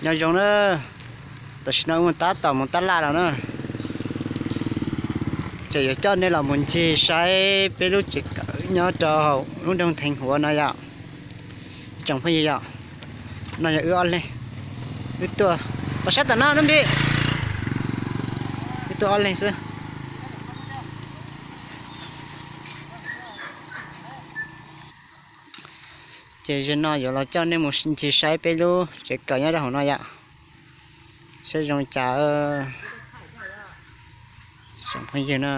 Nyob zoo na, tam sim no wb tab tom mus tab laj los na, ces yuav coj nej los mus ncig saib peb lub tsev kawm nyob rau hauv lub nroog Theej Huav no yom. Tsoom phooj ywg yom, no yog wb ob leeg, wb tuaj, pom sab tom no nub npis, wb tuaj ob leeg xwb. Ces zaum no yuav los coj nej mus ncig saib peb lub tsev kawm nyob rau hauv no yom, saib zoo li cas. Tsoom phooj ywg na,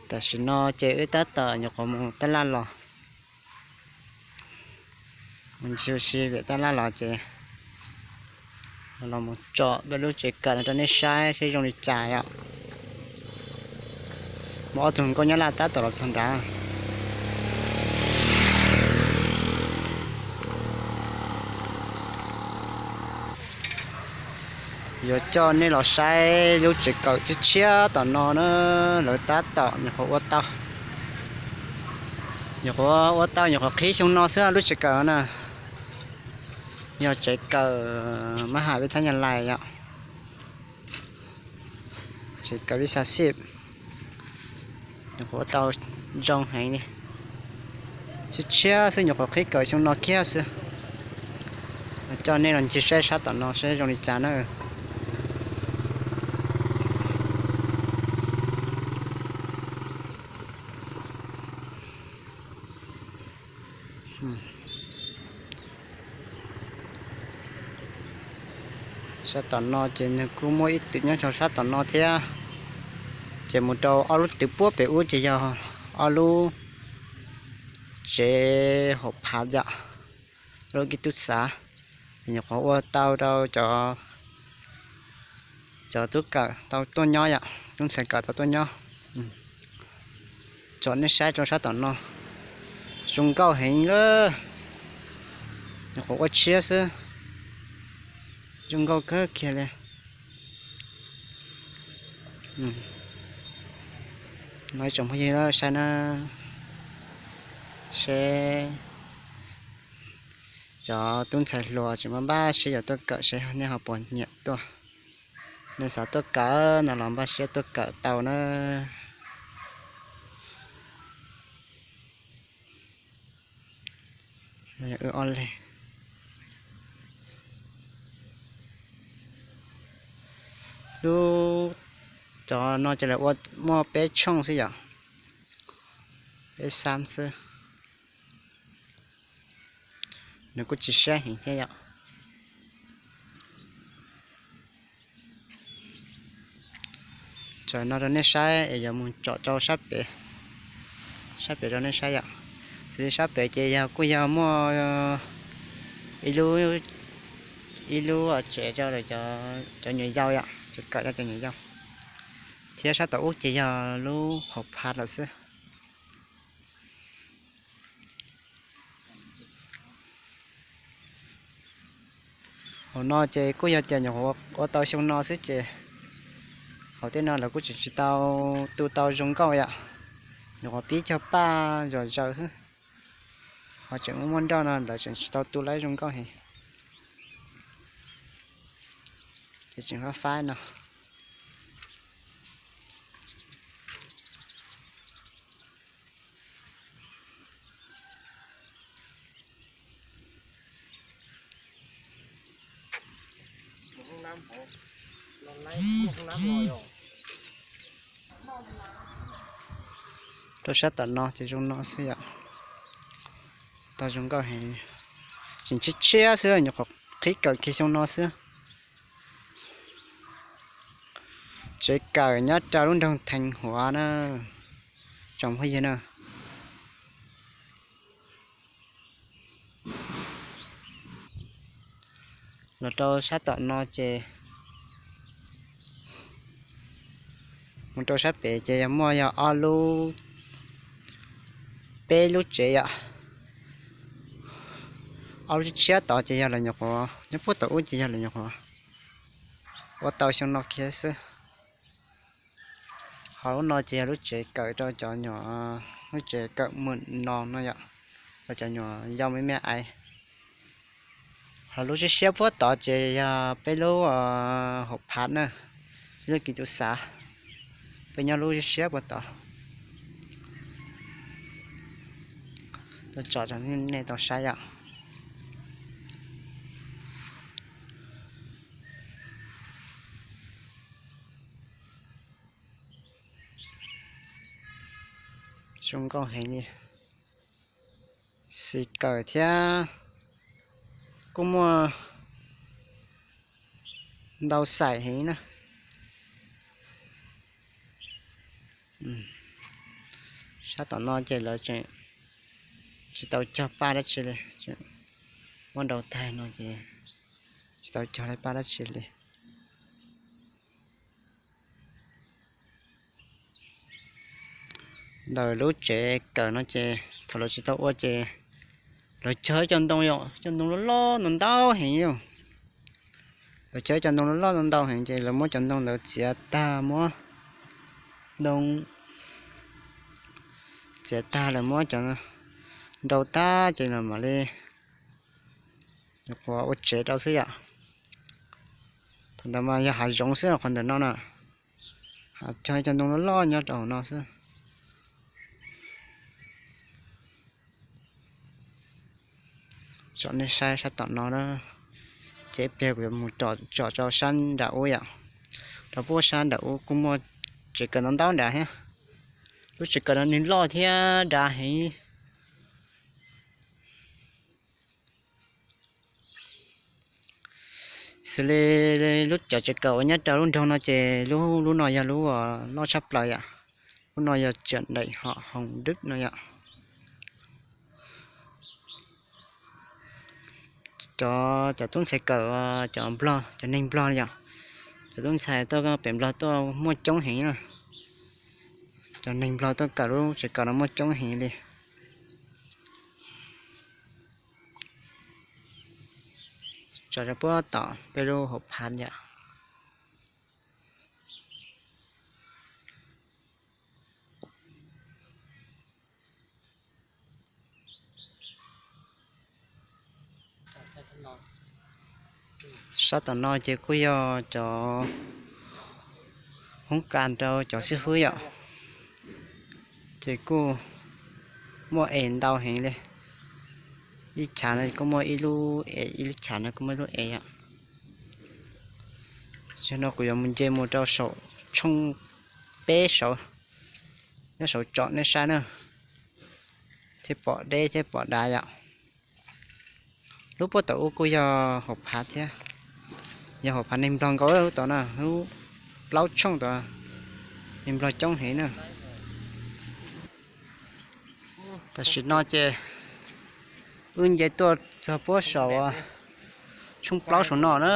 tam sim no ces wb tab tom nyuam qhuav mus tab laj los, mus ncig ua si pem tab laj los ces los mus tsom peb lub tsev kawm no rau nej saib seb zoo li cas yom. Muaj ob tug nkauj Nyab Laj tab tom los txog nrad. Yuav coj nej los saib lub tsev kawm tshiab tshiab tom no na, lawv tab tom nyuam qhuav ua tau, nyuam qhuav ua tau nyuam qhuav qhib xyoo no xwb lub tsev kawm na. Yog tsev kawm mab ham peb thab Nyab Laj yom, tsev kawm peb xa xib. Nyuam qhuav ua tau zoo heev li, tshiab tshiab xwb, nyuam qhuav qhib kawm xyoo no kiag xwb. Coj nej los ncig saib sab tom no saib zoo li cas na. Sab tom no ces nws kuj muaj ib twm nyob rau sab tom no thiab. Ces mus rau ob lub twg puag pem ub ces yog ob lub tsev hauv phav yom, ob lub kib tub xav. Nyuam qhuav ua tau rau cov, cov tub kawm tau tuaj nyob yom, tub ntxhais kawm tau tuaj nyob. Tsom nej saib rau sab tom no, zoo nkauj heev lawm. Nyuam qhuav ua tshiab xwb, zoo nkauj kawg kiag li. No ib tsoom phooj ywg saib na, seb cov tub ntxhais hluas tseem npaj npaj seb yuav tuaj kawm seb nej ho puas nyiam tuaj. Nej xav tuaj kawm no los npaj siab tuaj kawm tau na. Wb ob leeg. Lub, cov no ces lawv ua muaj peb tshooj xwb yom, peb xab xwb. Nws kuj tsis siab heev thiab yom. Tsom no rau nej saib es yuav mus tsom rau sab pem, sab pem rau nej saib yom. Xws li sab pem ces yog kuj yog muaj ib lub, ib lub tsev rau cov nyuam yaus yom, tsev kawm rau cov nyuam yaus. Thiab sab tom ub ces yog lub hauv phav lawm xwb. Hauv no ces kuj yog tias nyuam qhuav ua tau xyoo no xwb ces hauv tej no lawv kuj tseem tsis tau tu tau zoo nkauj yom. Nyuam qhuav pib cog paj zom zaws xwb, ho tseem muaj muaj nroj no lawv tseem tsis tau tu laib zoo nkauj heev. Ces tseem fab fab no. Rau sab tom no ces zoo no xwb yom. Tau zoo nkauj heev, tseem tshiab tshiab xwb, nyuam qhuav qhib kawm kiag xyoo no xwb. Tsev kawm nyob rau lub nroog Theej Huav na, tsoom phooj ywg na. Los rau sab tom no ces, mus rau sab pem ces yog muaj yog ob lub, peb lub tsev yom. Ob lub tshiab tod ces yog lawv nyuam qhuav, nyob puag tom ub ces yog lawv nyuam qhuav ua tau xyoo no kiag xwb. Ho lub no ces yog lub tsev kawm rau cov nyuam, lub tsev kawm mws no no yom, rau cov nyuam yau me me aiv. Ho lub siab siab puag tod ces yog peb lub hauv phav na, peb lub kis tub xav, peb nyob lub siab siab puag tod. Tuaj tsom rau nej tau saib yom. Zoo nkauj heev li, xis kawm thiab kuj muaj ntau xaim heev na. Sab tom no ces lawv tseem tsis tau cog paj dab tsi li, muab nrau tag no ces tsis tau cog li paj dab tsi li. Ntawm lub tsev kawm no ces thaum lawv tsis tau ua ces lawv cog cov ntoo, cov ntoo loj loj ntau ntau heev. Lawv cog cov ntoo loj loj ntau ntau heev ces lawv muab cov ntoo ntawd txiav tag, muab ntoo txiav tag lawv muab cov nrau tag ces lawv mam li nyuam qhuav ua tsev rau xwb yom. Thaum ntawd mas yog hav zoov xwb qhov ntawm no na, cog cov ntoo loj loj nyob rau hauv no xwb. Tsom nej saib sab tom no na, ces ib pliag kuv yuav mus tsom rau sab nram ub yom. Rau puag sab nram ub kuj muaj tsev kawm ntau ntau nrad thiab. Lub tsev kawm no nws loj thiab dav heev. Xws li lub cov tsev kawm uas nyob rau lub nroog no ces lub, lub no yog lub loj tshaj plaws yom. Lub no yog tseem daim hom Hoos Dwb no yom. Cov, cov tub ntxhais kawm, cov Nplog, cov neeg Nplog yom. Cov tub ntxhais tuaj pem Nplog tuaj muaj coob heev na. Cov neeg Nplog tuaj kawm lub tsev kawm no muaj coob heev li. Tsom rau puag tom peb lub hauv phav yom. Sab tom no ces kuj yog cov hoob kas rau cov xib fwb yom. Ces kuj muaj es ntau heev li. Ib chav no kuj muaj ib lub es, ib lub chav no kuj muaj ib lub es yom. Tam sim no kuv yuav mus nce mus rau saum tshooj peb saud, nyob saud tsom nej saib na, thiaj pom deb thiab pom dav yom. Lub puag tom ub kuj yog hauv phav thiab, yog hauv phav neeg Nplog nkaus lub tom no, lub plaub tshooj tom, neeg Nplog coob heev na. Tam sim no ces wb nce tuaj txog puag saum tshooj plaub saum no na,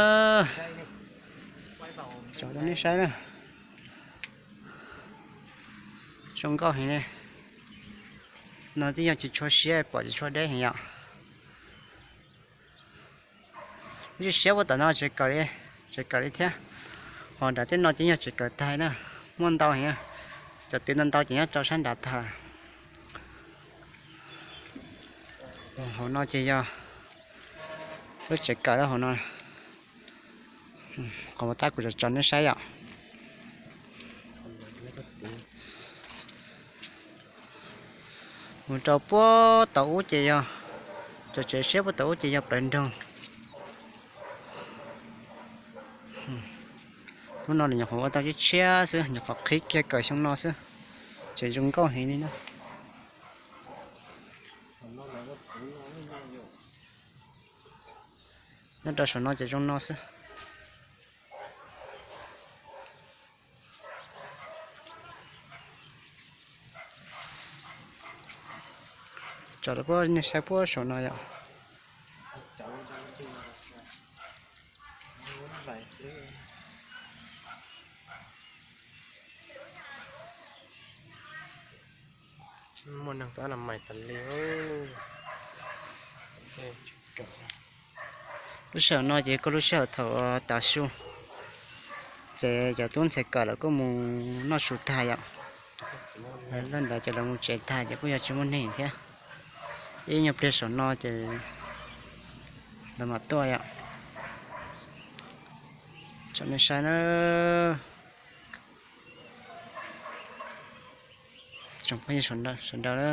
tsom rau nej saib na. Zoo nkauj heev li. No twb yog tsis tshua siab, pom tsis tshua deb heev yom. Lub siab siab puag tom no tsev kawm li, tsev kawm li thiab. Ho nram tej no ces yog tsev kawm tag na, muaj ntau heev. Cov twv ntau ntau ces nyob rau sab nrad tag. Hauv no ces yog lub tsev kawm hauv no. Qhov uas tab kuv tsom nej saib yom. Mus rau puag tom ub ces yog, tsev siab puag tom ub ces yog plawv nroog. Lub no nyuam qhuav ua tau tshiab tshiab xwb, nyuam qhuav qhib kiag kawm xyoo no xwb, tseem zoo nkauj heev li na. Nyob rau saum no ces zoo no xwb. Tsom rau puag nej saib puag saum no yom. Muaj neeg tab mas mais tas li. Lub sij hawm no ces kuj lub sij hawm thaum tav su, ces cov tub ntxhais kawm lawv kuj mus noj su tag yom. Lawv ntawd ces lawv mus tsev tag ces kuj yog tsis muaj neeg thiab. Ib nyuag pliag saum no ces lawv mam tuaj yom. Tsom nej saib na. Tsoom phooj ywg sawv daws na.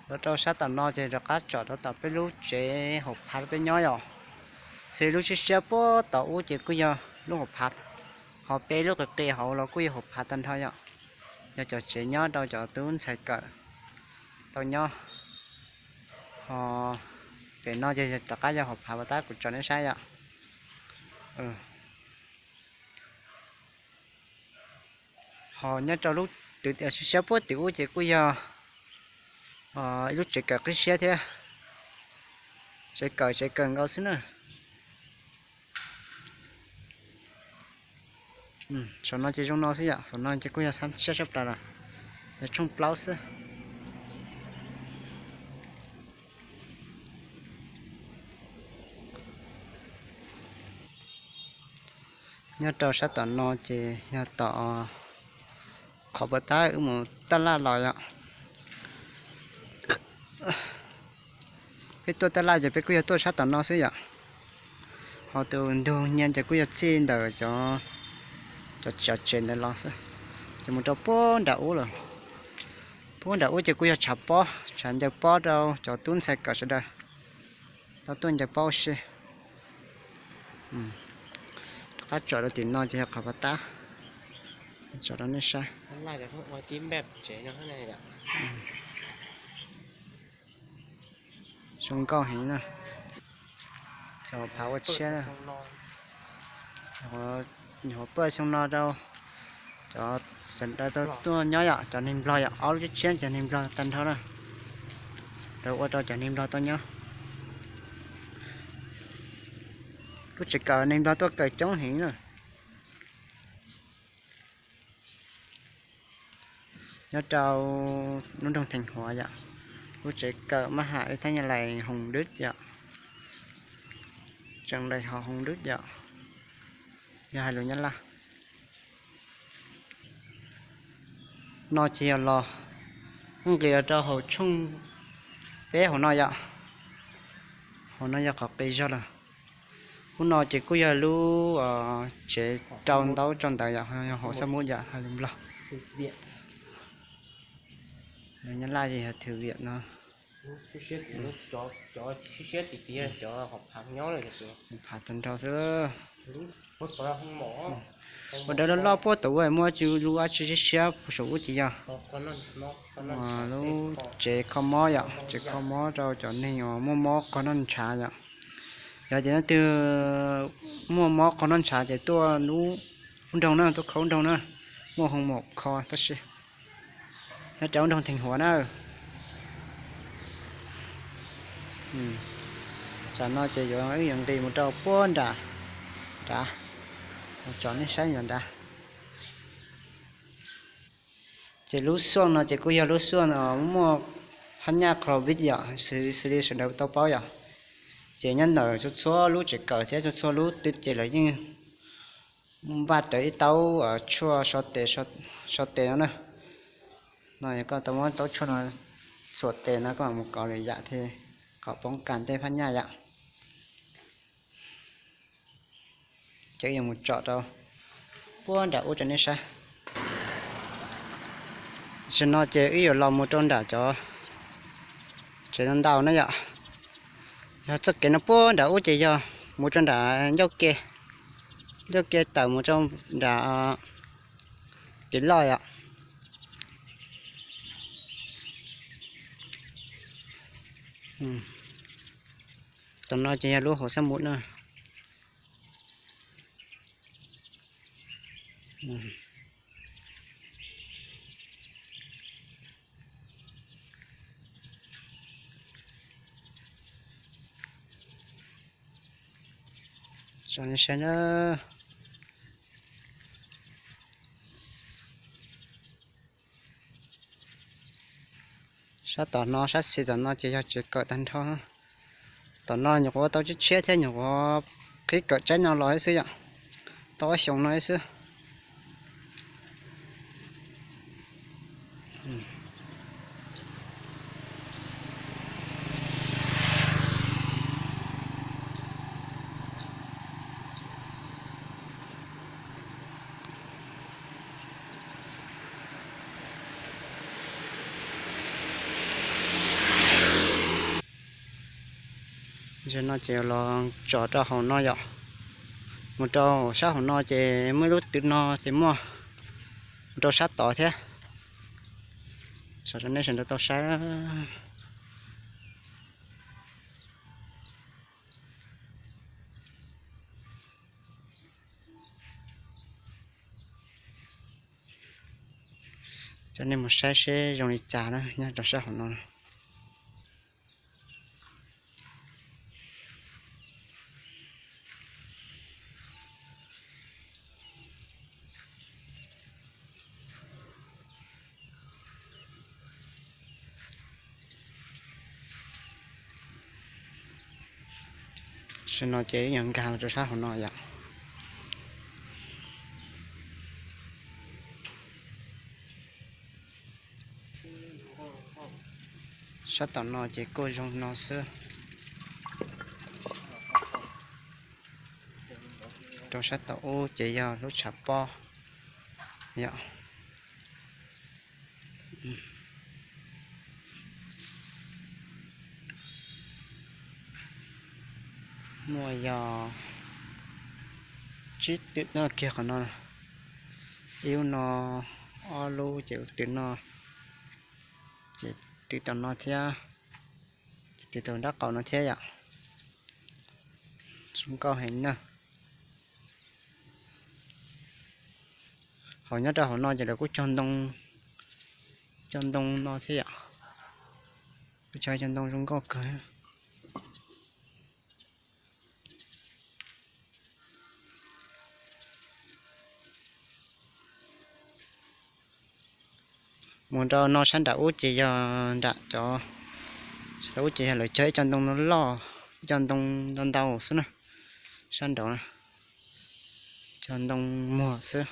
Los rau sab tom no ces rov qab tsom rau tom peb lub tsev hauv phav peb nyob yom. Xws li lub siab siab puag tom ub ces kuj yog lub hauv phav, ho peb lub qis qis hauv los kuj yog hauv phav tag nrho yom. Yog cov tsev nyob rau cov tub ntxhais kawm tau nyob. Ho pem no ces rov qab yog hauv phav pas tab kuv tsom nej saib yom. Ho nyob rau lub twg siab siab puag tim ub ces kuj yog ib lub tsev kawm qib siab thiab. Tsev kawm tsev kawm nkaus xwb na. Saum no ces zoo no xwb yom, saum no ces kuj yog siab sab plaws lawm, yog tshooj plaub xwb. Nyob rau sab tom no ces yog tom qhov pas tab wb mus taj laj los yom. Peb tuaj taj laj ces peb kuj yog tuaj sab tom no xwb yom. Ho tus ntug nyias ces kuj yog txij ntawm cov, cov tsev ntawd los xwb. Ces mus rau puag nram ub lawm. Puag nram ub ces kuj yog tshav pob, tshav ncaws pob rau cov tub ntxhais kawm sawv daws tau tuaj ncaws pob ua si. Rov qab tsom rau tim no ces yog qhov pas tab, tsom rau nej saib. Zoo nkauj heev na. Cov phav ua tshiab na. Nyuam qhuav paj xyoo no rau cov sawv daws tau tuaj nyob yom, cov neeg nplog yom, ob lub tshiab tshiab cov neeg nplog tag nrho na. Rau ua rau cov neeg nplog tau nyob. Lub tsev kawm neeg nplog tuaj kawm coob heev na. Nyob rau lub nroog Theej Huav yom, lub tsev kawm mab ham ib thab nyab lais Hoos Dwb yom, tseem lais ho Hoos Dwb yom, yog hais lus Nyab Laj. No ces yog los nqis rau hauv tshooj peb hauv no yom. Hauv no yog qhov qis zog lawm. Lub no ces kuj yog lub tsev rau ntaub rau ntawv yom, yog hauv xab muv yom, hais lus Nplog. Lus Nyab Laj ces yog thư viện no. Phav tag nrho xwb. Ua dawb loj loj puag tom ub muaj lub dab tsi siab siab saum ub ces yog lub tsev kho mob yom, tsev kho mob rau cov neeg uas muaj mob qog noj ntshav yom. Yog tias leej twg muaj mob qog noj ntshav ces tuaj lub nroog na, tuaj kho lub nroog na, muaj hoo maum kho tab sis nyob rau lub nroog Theej Huav na. Tsam no ces yuav, wb yuav nqis mus rau puag nram nrad, tsom nej saib nram nrad. Ces lub xuaj no ces kuj yog lub xuaj muaj phab nyaj Covid yom, xws li sawv daws tau paub yom. Ces nyob ntawm txhua txhua lub tsev kawm thiab txhua txhua lub twg ces lawv yeej npaj rawv ib taub tshuaj so tes, so tes no na. No yog koj tau muab taub tshuaj no txhuam tes no koj mam mus kov lwm yam thiab kom poob kas tej phab nyaj yom. Ces wb yuav mus tsom rau puag nram ub rau nej saib. Tam sim no ces wb yuav los mus rau nram cov tsev ntau ntau na yom. Yog txoj kev no puag nram ub ces yog mus rau nram ncauj ke, ncauj ke tawm mus rau nram kev loj yom. Tam no ces yog lub hauv xab muv na. Tsom nej saib na. Sab tom no, sab xis tom no ces yog tsev kawm tag nrho. Tom no nyuam qhuav tau tshiab tshiab thiab nyuam qhuav qhib kawm tsaib no los ib xwb yom. Tau ob xyoos no ib xwb. Zaum no ces los tsom rau hauv no yom. Mus rau sab hauv no ces muaj ib lub tw no ces muaj, mus rau sab tod thiab. Tsom rau nej sawv daws tau saib. Coj nej mus saib seb zoo li cas na nyob rau sab hauv no. Tam sim no ces wb yuav nkag los rau sab hauv no yom. Sab tom no ces kuj zoo no xwb. Rau sab tom ub ces yog lub tshav pob yom. Muaj yog tsib twm no kiag qhov no. Ib lub no, ob lub ces ua twm no, ces twm tom no thiab, ces twm tom nraub qaum no thiab yom. Zoo nkauj heev na. Hauv, nyob rau hauv no ces lawv kuj cog ntoo, cog ntoo no thiab yom. Kuj cog cov ntoo zoo nkauj kawg. Mus rau no sab nram ub ces yog nram cov, sab nram ub ces yog lawv cog ib co ntoo no loj, ib co ntoo ntau ntau xwb na. Sab nraud na, cog ntoo muag xwb.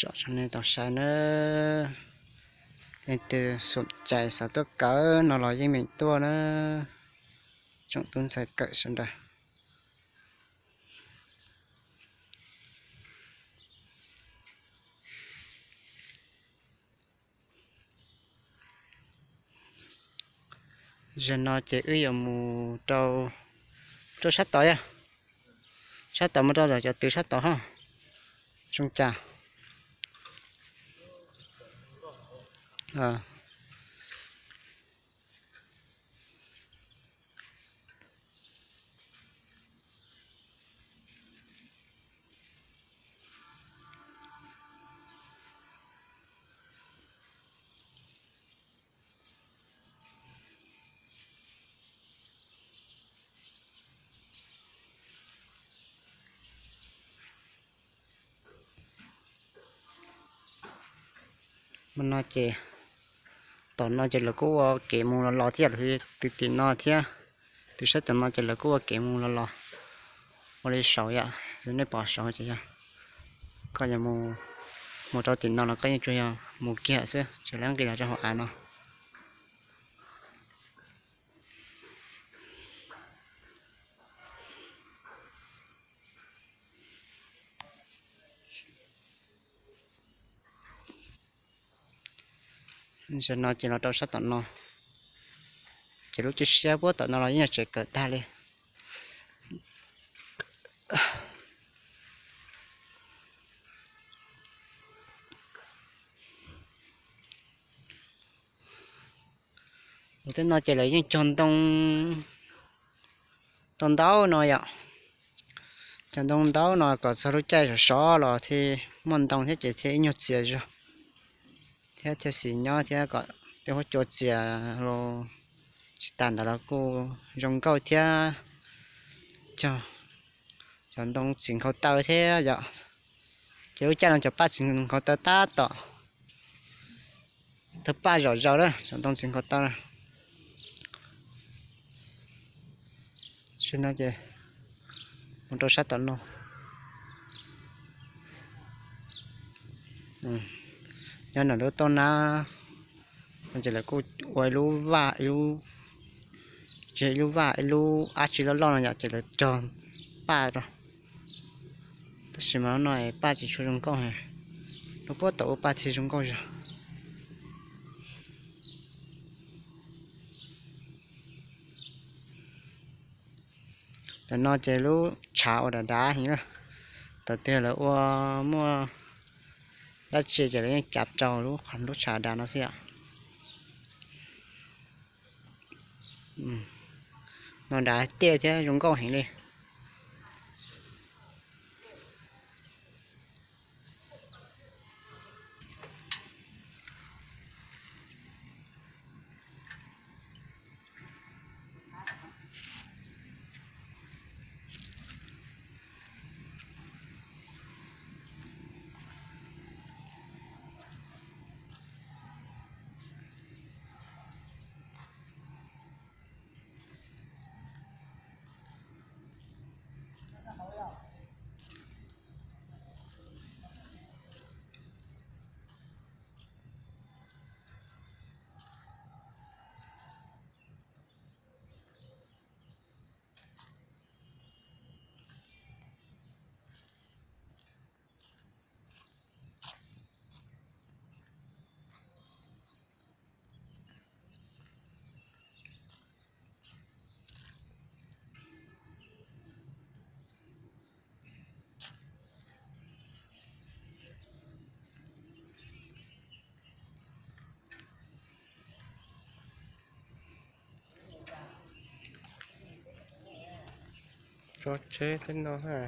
Tsom rau nej tau saib nawb. Leej twg xom cai xav tuaj kawm no los yeej meem tuaj na, tsoom tub ntxhais kawm sawv daws. Zaum no ces wb yuav mus rau, rau sab tod yog, sab tod mus rau lawv cov twm sab tod ho zoo cas. Mas no ces, tom no ces lawv kuj ua kev mus los los thiab, lawv twb tim no thiab, twb sab tom no ces lawv kuj ua kev mus los los, ua li saud yom, nej pom saud ces yog koj yuav mus, mus rau tim no los koj yeej tsuas yog mus kiag xwb, tsis lawv nqis los rau hauv av no. Zaum no ces los rau sab tom no, ces lub caij siab puag tom no los yeej yog tsev kawm tag li. Ua tej no ces lawv yeej cog ntoo, ntoo ntaub no yom. Cov ntoo ntaub no kom txog lub caij sov sov los thiaj muaj ntoo thiab ces thiaj ib nyuag txias zog thiab thiaj xis nyob thiab kom tej huab cua txias los tsis tas ntawd los kuj zoo nkauj thiab. Cog cov ntoo txiv nkhaus taw thiab yom. Ces lub caij no cov paj txiv nkhaus taw tab tom thawj paj zom zaws lawm, cov ntoo txiv nkhaus taw na. Tsis no ces mus rau sab tom no. Nyob ntawm lub toj nab no ces lawv kuj ua ib lub vaj, ib lub, tsis ib lub vaj, ib lub dab tsi loj loj no yom, ces lawv cog paj rau. Tab sis mas no paj tsis tshua zoo nkauj heev, lub puag tom ub paj thiaj zoo nkauj zog. Tam no ces lub tshav ua dav dav heev na. Tam twg lawv ua muaj dab tsi ces lawv yeej cav rau lub, lub tshav dav no xwb yom. No dav tiaj thiab zoo nkauj heev li. Tso tsheb tej no ha.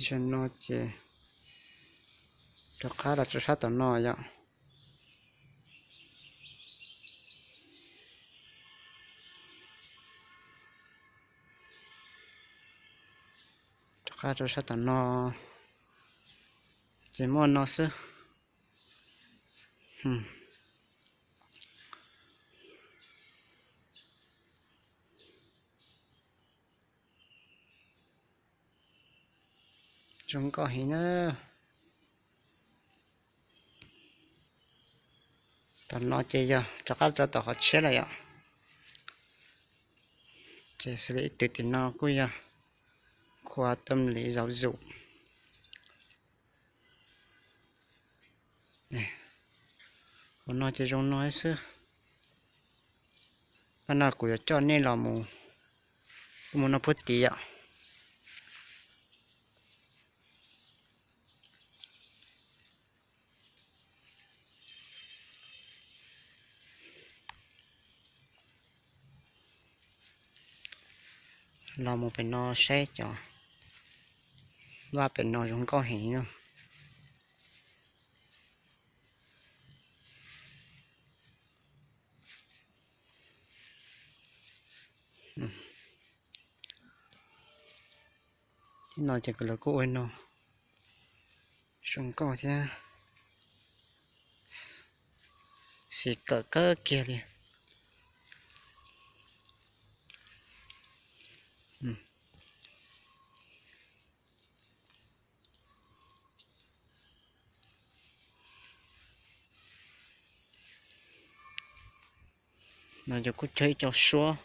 Zaum no ces rov qab los rau sab tom no yom. Rov qab rau sab tom no ces muaj no xwb. Zoo nkauj heev na. Tom no ces yog rov qab rau tom qhov tshiab lawm yom. Ces xws li ib tw tim no kuj yog khua tâm lý giáo dục. Hauv no ces zoo no xwb. Pab no kuv yuav coj nej los mus, mus no puag tid yom. Los mus pem no saib cov vaj pem no zoo nkauj heev no. Tib no ces lawv kuj ua no, Zoo nkauj thiab, xim kawm kawg kiag li. No ces kuj cog ib co suab,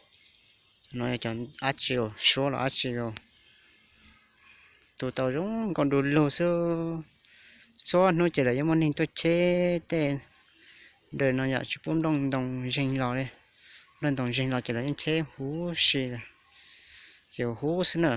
no yog cov dab tsi los, suab los dab tsi los. Tu tau zoo nkauj du lug xwb. Txhua hnub ces lawv yeej muaj neeg tuaj cheb tej ntawm no yom, tsis pub nplooj ntoo zeeg los li. Nplooj ntoo zeeg los ces lawv yeej cheb huv si lawm, ces huv xwb na.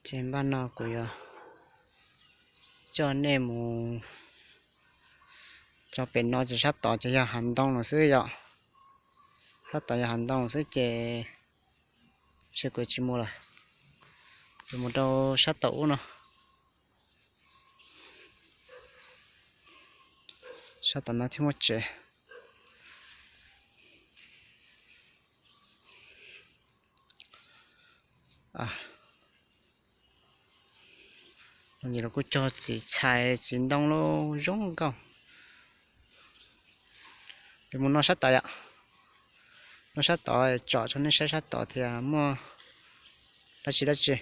Ces npaj no kuv yuav coj nej mus txog pem no ces sab tod ces yog hav ntoo no xwb yom. Sab tod yog hav ntoo xwb ces tsis, kuv tsis mus lawm, kuv mus rau sab tom ub no. Sab tom no thiaj muaj tsev. Ces los kuj cog txiv txhais txiv ntoo los zoo nkauj. Ces mus no sab tod yom, no sab tod tsom rau nej saib sab tod thiab muaj dab tsi dab tsi.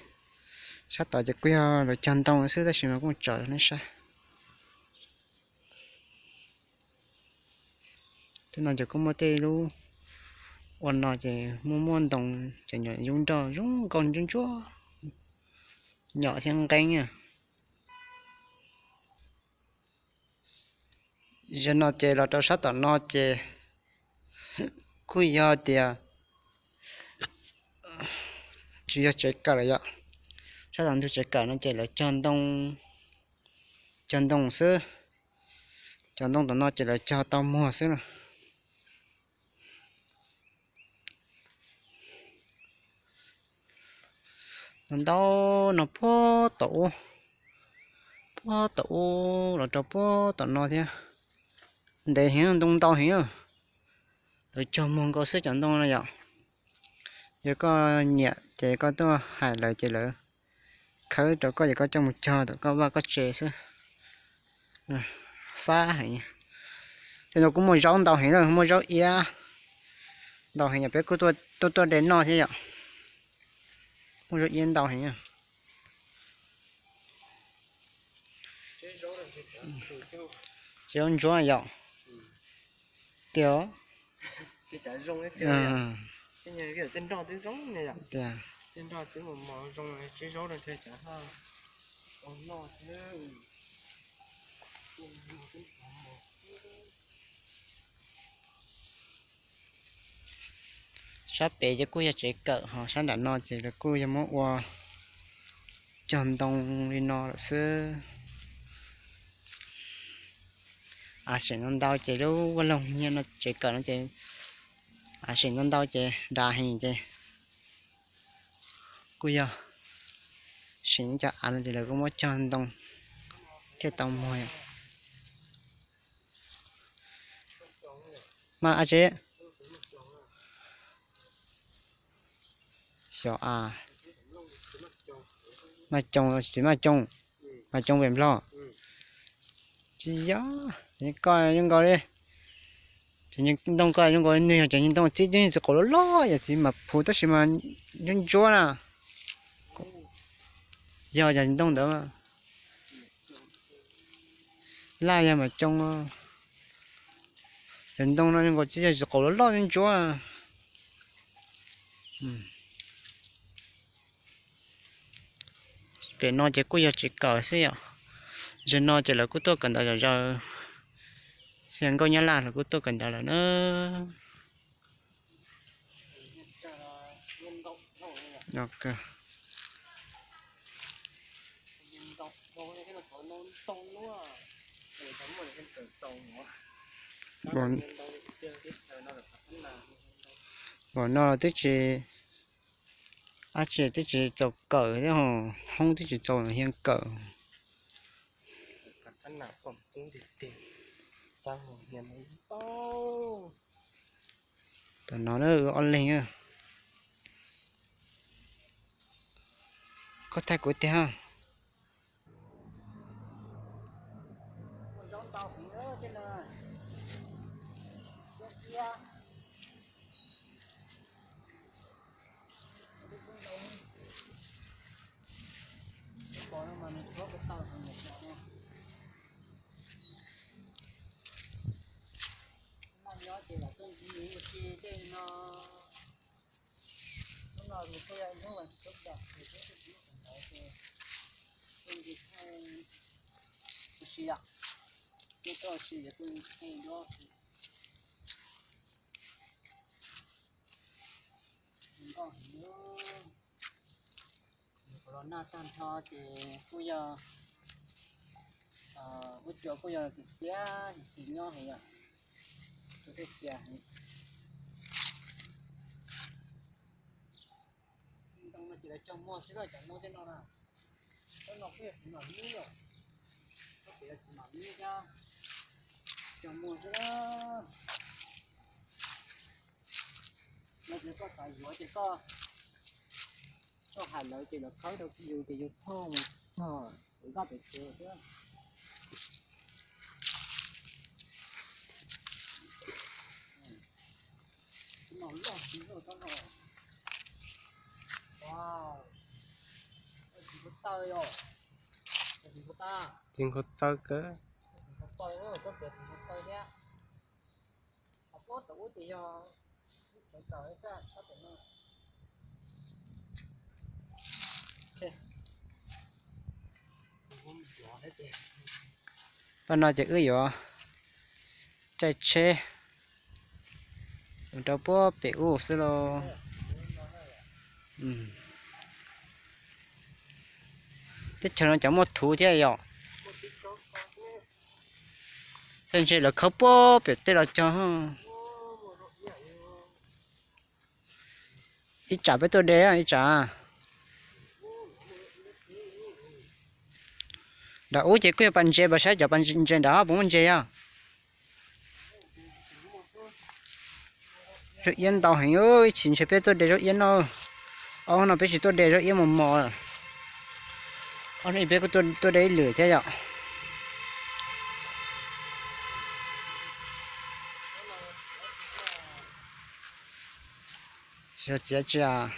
Sab tod ces kuj yog lawv cog ntoo xwb tab sis mas kuj tsom rau nej saib. Tej no ces kuj muaj tej lub ua no ces muaj muaj ntoo, ces nyuam yub nroj zoo nkauj ntsuab ntsuab, nyom thiab nqeeb. Zaum no ces los rau sab tom no ces kuj yog tias tsis yog tsev kawm lawm yom. Sab tom ntug tsev kawm no ces lawv cog ntoo xwb. Cov ntoo tom no ces lawv cog tau muag xwb na. No ntau, no puag tom ub, puag tom ub los rau puag tom no thiab. Ntev heev, ntoo ntau heev. Lawv cog muag nkaus xwb cov ntoo no yom. Yog koj nyiam ces koj tuaj hais lawv ces lawv khawb rau koj ces koj coj mus cog tom koj vaj koj tsev xwb. Fab heev. Tej no kuj muaj zaub ntau heev, muaj zaub iab ntau heev yom, peb kuj tuaj tuaj de noj thiab yom. Muaj zaub iab ntau heev. Tsis zaub ntsuab yom. Tias, tias, sab pem ces kuj yog tsev kawm, ho sab nram no ces lawv kuj yog muab ua cog ntoo li no lawm xwb. Av seem no ntau ces lub vaj loog nyiag no tsev kawm no ces av seem no ntau ces dav heev ces kuj yog seem cov av no ces lawv kuj muab cog ntoo thiaj tau muag. Mas a tsev, xyov a, mas coos, txiv maj coos, mas coos pem Nplog. Tsis yog, koj zoo nkaus li, cov ntoo koj zoo nkaus li, nws yog cov ntoo txib txij qaum loj loj yom, txiv mas phuv tab sis mas ntsuab ntsuab na. Yog cov ntoo ntawd, laj yog mas coos, cov ntoo no zoo nkaus txib txij qaum loj loj ntsuab ntsuab. Pem no ces kuj yog tsev kawm xwb yom. Zaum no ces lawv kuj tuaj kawm ntawv zom zaws, xyov nkauj nyab laj los kuj tuaj kawm ntawv lawm na. Npaum no los twb tsis, dab tsi twb tsis txaus kawm thiab, hoob twb tsis txaus hias kawm. Tam no na, ob leeg. Koj thaij kuv tiag. Los nag tag nrho ces kuj yog, ua cua kuj yog txias txias xis nyob heev yom. Cua tej txias heev. Ntoo no ces lawv cog muag xwb na, cov ntoo tej no na. Tsob no kuj yog txiv mam mib yom. Tsob pem yog txiv mam mib thiab, cog muag xwb na. Yog tias koj xav yuav ces koj tuaj hais lawv ces lawv khawb rau yus ces yus thauj mus txog pem qab pem tsev thiab. Txiv nkaus taw kawg. Pab no ces wb yuav caij tsheb mus rau puag pem ub xwb lauj. Teb chaws no cov muaj thuv thiab yom. Tej ntshe lawv khawb puag pem tej los cog. Ib tsam peb tuaj de ib tsam. Nram ub ces kuj yog pas ntses, pas saib cov pas ntses nram puas muaj ntses yog. Zaub iab ntau heev, ib chim ntshe peb tuaj de zaub iab no. Ob hnub no peb tsis tuaj de zaub iab mos mos. Ob hnub peb kuj tuaj de ib lwm thiab yom. Txiav tsi as.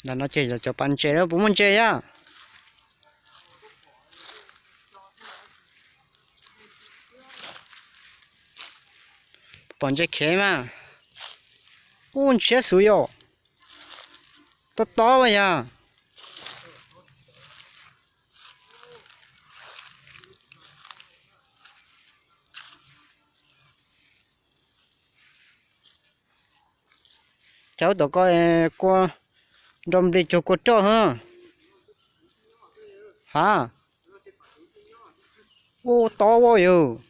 Ntawm no ces yog cov pas ntses, puas muaj ntses yom? Pom ntses khev mas. Ub, ntshiab xwb yom. Tob tob yog. Cas ub tom ko kua nrog nplig cuag kua roj hab. Ub, tob ua yog.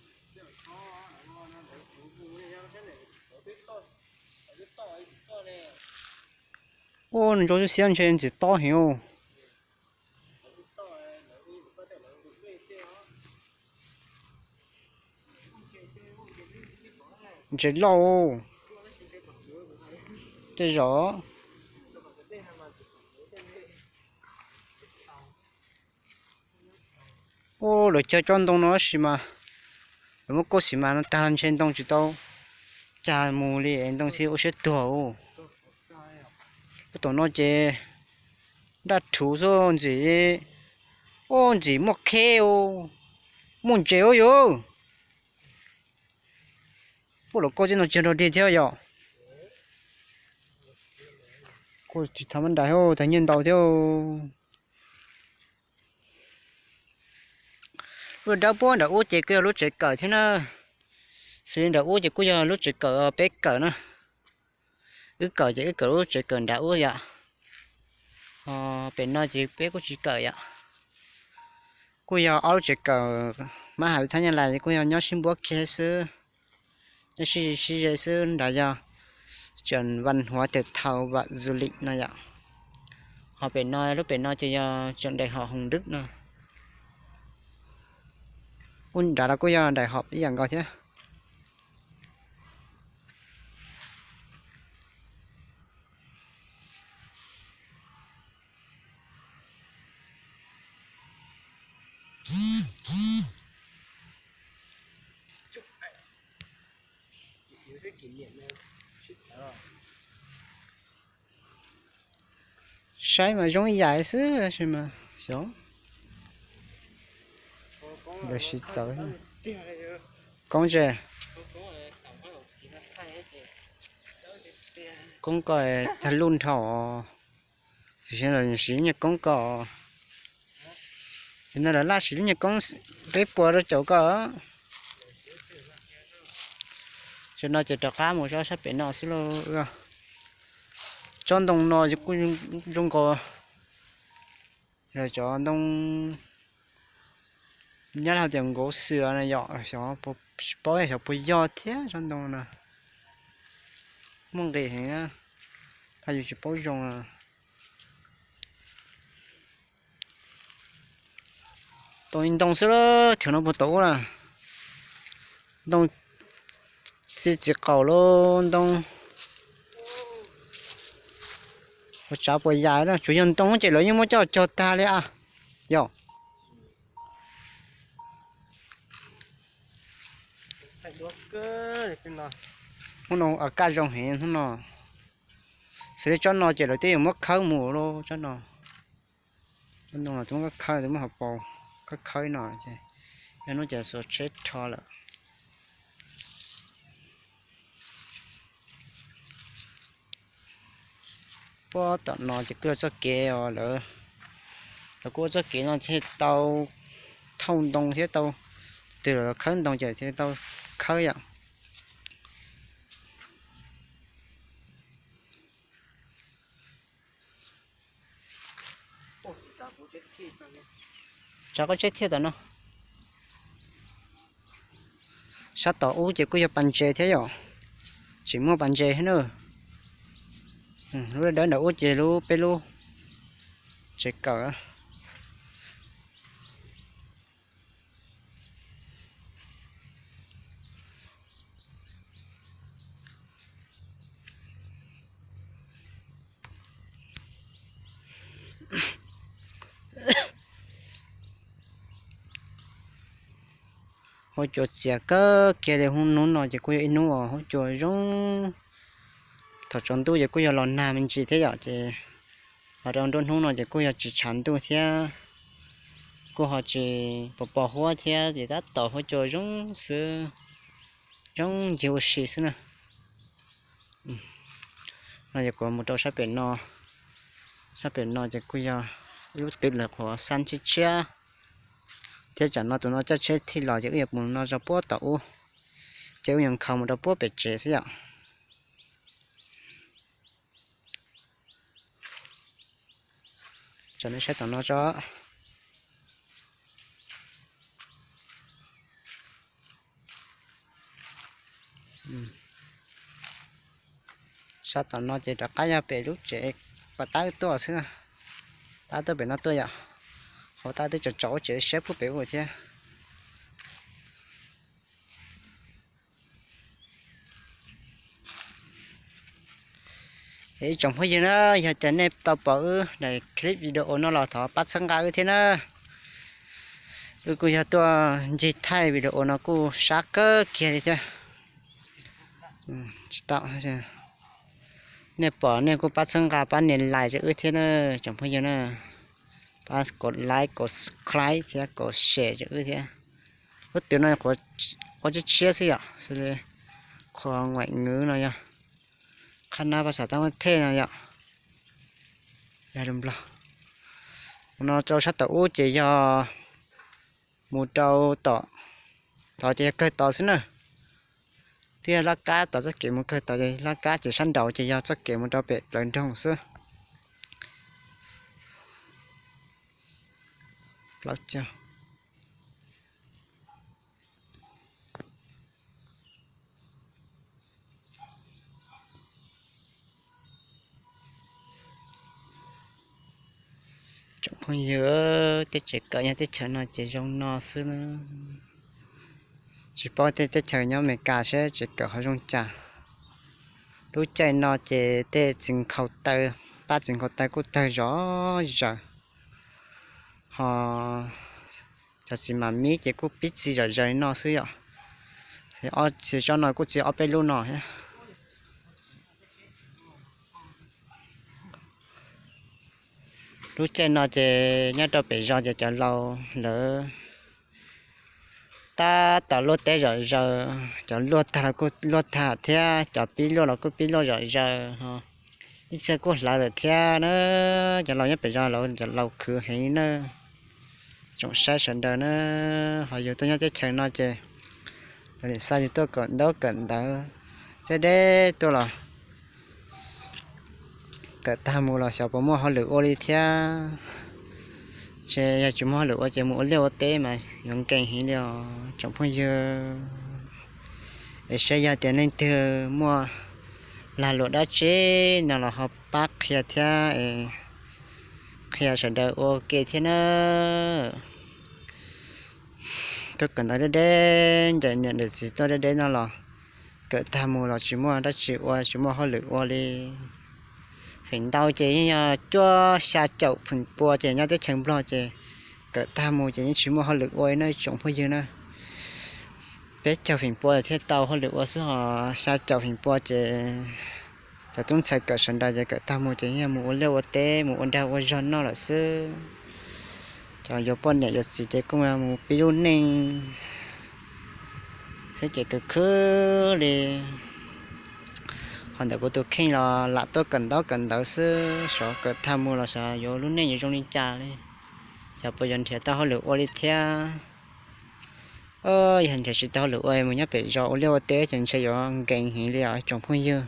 Ub, nws ntso xiab ntshe ntxim tob heev. Ntses loj tej zaum. Ub, lawv cog tsob ntoo no tab sis mas lawv muab kauj xim mas no tag ntshe ntoo tsis tau cag mus li es ntoo thiaj ua siab tuag. Ub, tom no ces daj rhuv xwb ntxim. Ub, ntxim muaj kheb, muaj ntses ub yus. Puab los kauj tej no cog dog dig thiab yom. Kuj tsis thav mab nrais, tag nyiaj ntau thiab. Lub dawb puab nram ub ces kuj yog lub tsev kawm thiab na. Xws li nram ub ces kuj yog lub tsev kawm peb kawm na. Wb kawm ces wb kawm lub tsev kawm nram ub yom. Pem no ces peb kuj tsis kawm yom. Kuj yog ob lub tsev kawm mab has thab nyab lais kuj yog nyob sib npuab kiag xwb, nyob sib sib ze xwb. Nrad yog trường văn hóa thể thao và du lịch no yom. Ho pem no, lub pem no ces yog trường đại học Hồng Đức no. Ub, nrad los kuj yog đại học ib yam nkaus thiab. Saib mas zoo ib yam xwb sis mas xyov. Lawv siv txawv. Koob ze, koob ko tag luj nrho. Tam sim no lawv siv lub nyuag koob ko, tam sim no lawv laj siv lub nyuag koob peb puas rau caum ko. Tam sim no ces rov qab mus tsob sab pem no xwb lauj. Tsob ntoo no kuj zoo nkaus yog cov ntoo nyab laj tias nkaus xwm no yom, xyov, tsis paub xyov puas yog thiab tsob ntoo no. Muaj nqis heev, haj yus tsis paub zoo. Tau ib ntoo xwb, thaum no puas tau ub na. Ntoo xi txiv qaum los ntoo, ua tsav puas yam na, tsuas yog ntoo ces lawv yeej muab coj cog tag li a. Yog hnub no kaj zoo heev hnub no. Xws li tsob no ces lawv twb yuav muab khawb mus lauj, tsob no. Tsob ntoo no twb muab khawb, twb muab hauv paus khawb khawb no ces yog hnub ces xuas tsheb rho lawm. Puag tom no ces kuj yog txoj kev os, lawv, lawv kuj ua txoj kev no thiaj tau thauj ntoo thiab tau, twg los khawb ntoo ces thiaj tau khawb yom. Tsav koj tsheb thiaj tom no. Sab tom ub ces kuj yog pas ntses thiab yom, tseem muaj pas ntses thiab na. Lub dawb ntawm ub ces lub peb lub tsev kawm. Huab cua txias kawg kiag li, hnub no ces kuj yog ib hnub uas huab cua zoo. Thaum tsaus ntuj ces kuj yog los nag me ntsis thiab yom, ces ho rau nruab hnub no ces kuj yog tsis tshav ntuj thiab, kuj ho tsis pos pos huab thiab ces tab tom huab cua zoo xwb, zoo ncig ua si xwb na. No ces kuv mus rau sab pem no, sab pem no ces kuj yog ib lub twg lawv qhuav xab tshiab tshiab thiab. Tsam no tus no coj tsheb thij los ces wb yuav mus no rau puag tom ub, ces wb yuav nkhaus mus rau puag pem tsev xwb yom. Tso nej saib tom no tso. Sab tom no ces rov qab yog pem lub tsev pas tab tuaj xwb, tab tuaj pem no tuaj yom. Hauv tab twb tsaus tsaus ua tsev siab puag pem ub thiab. Ib tsoom phooj ywg na, yog tias nej tau pom wb daim clip video no los thov pab txhawb nqa wb thiab na. Wb kuj yog tuaj ncig thaij video no kuj sab kawg kiag li thiab. Tsis tau, nej pom nej kuj pab txhawb nqa pab nias like rau wb thiab na, tsoom phooj ywg na. Pab kom like, kom subscribe thiab kom share rau wb thiab. Lub twg no qhuav tshiab tshiab xwb yom, xws li qhuav ngoim ngwv no yog, qhab nab pas xav tab muab thej no yom. Yog lus Nplog. Mus no rau sab tom ub ces yog mus rau tom, tod ces yog kawg tod xwb na. Twb yog laj kab tod, txoj kev mus kawg tod ces laj kab, ces sab nraud ces yog txoj kev mus rau pem plawv nroog xwb. Plaub caug. Phooj ywg, teb chaws kawm nyob teb chaws no ces zoo no xwb na. Tsis paub tej teb chaws nyob Amelikas seb tsev kawm ho zoo cas. Lub caij no ces tej txiv nkhaus taw, pab txiv nkhaus taw kuj tawg zom zaws, ho cov txiv mam mib ces kuj pib txi zom zaws li no xwb yom. Ob txi tsob no kuj txi ob peb lub no thiab. Lub caij no ces nyob rau pem zos ces cov laus lawv tab tom luaj teb zom zaws, cov luaj tag los kuj luaj tag thiab, cov pib luaj los kuj pib luaj zom zaws, ib txhia kuj hlawv lawm thiab na. Cov laus nyob pem zos lawv cov laus khwv heev na. Tsoom saib sawv daws na, ho yus tuaj nyob teb chaws no ces lawv nim xa yus tuaj kawm ntaub kawm ntawv, deb deb tuaj los kawm tag mus los xyov puas muaj hauj lwm ua li thiab. Ces yog tsis muaj hauj lwm ua ces mus ua liaj ua teb mas yuav nkees heev li os tsoom phooj ywg. Es saib yog tias leej twg muaj lag luam dab tsi no los ho pab qhia thiab es qhia sawv daws ua ke thiab na. Tuaj kawm ntawv deb deb, ncaim niam ncaim txiv tuaj deb deb no los kawm tag mus los tsis muaj dab tsi ua, tsis muaj hauj lwm ua li. Feem ntau ces yeej yog cuaj xya caum feem pua ces nyob teb chaws Nplog ces kawm tag mus ces yeej tsis muaj hauj lwm ua li na tsoom phooj ywg na. Peb caug feem pua thiaj tau hauj lwm ua xwb, ho xya caum feem pua ces cov tub ntxhais kawm sawv daws ces kawm tag mus ces yeej yog mus ua liaj ua teb, mus ua dag ua zog noj lawm xwb. Cov yuav poj niam yuav txiv ces kuj mus pib lub neej xwb ces khwv khwv li. Ho ntawm kuv tus kheej los lam tuaj kawm ntaub kawm ntawv xwb, xyov kawm tag mus los xyov yuav lub neej yuav zoo li cas li, xyov puas yuav nrhiav tau hauj lwm ua li thiab. Yog nrhiav tsis tau hauj lwm ua mus nyob pem zos ua liaj ua teb ces ntshe yuav nkees heev li os tsoom phooj ywg.